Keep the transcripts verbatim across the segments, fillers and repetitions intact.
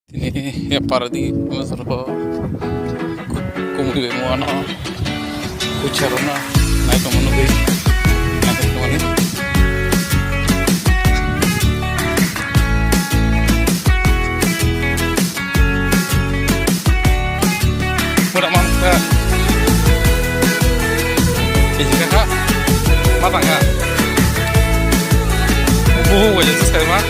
Tini yapar di, ano soro kumui bai muano kucharo na nai tongmani. Mura manka. Ejika ka. Mata ka. Buhu wajah tu saya mah.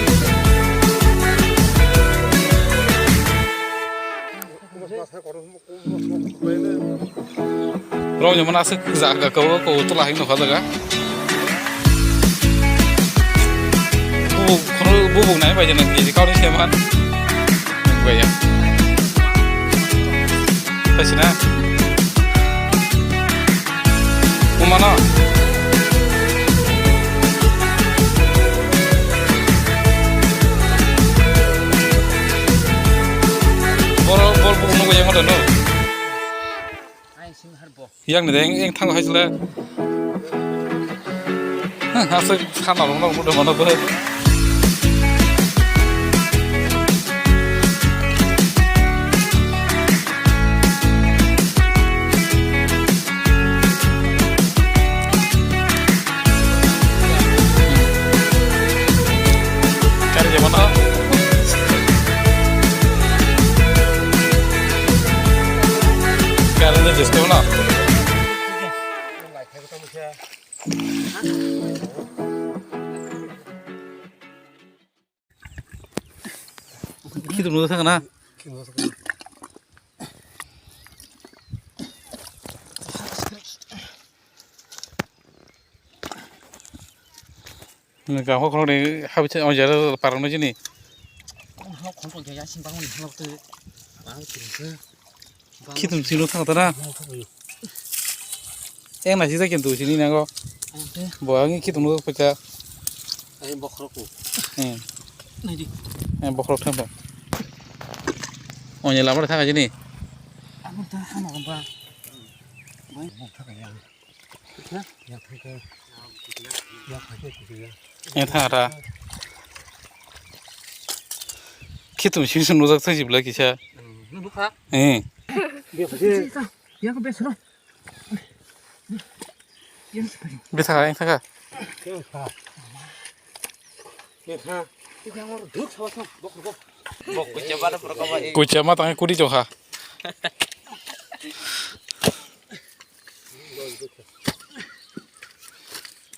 Rong nyaman asik jaga kau kau tu lahing nukha jaga. Bubuk, khoro bubuk nai bai jana kiji kauni seman. Bai ya. Bai sina. Umano. Boro, bor bubuk nukha jang hoda no. Yang ni deng, yang thang hai sila. Asik sana rong rong muda mana bah. Kari jabana. Kari ni jisko na. Khitum nukjak thangna. Gangkha khoroknwi habwi se o jera parkno chini. Khitum sino thang tana. Eng nasi sa kintu sini nango. Bo ang khitum no peka. Ai bokhorok ko. Hmm. Nai di. Eh, bokhorok thang ba. Onye lamar thang sini. Ang ta hano ba. Bai. Eng thang ra. Khitum sini sunu jak thang jibla kisa. Nukha. Eh. Yang besro. Bethakha, eng thakha. Kuchama tangwi kuri tongkha.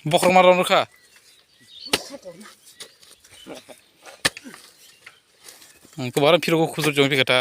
Bokhorok ma rw kha. Ang kwbangma phirok khujur chong phikha ta.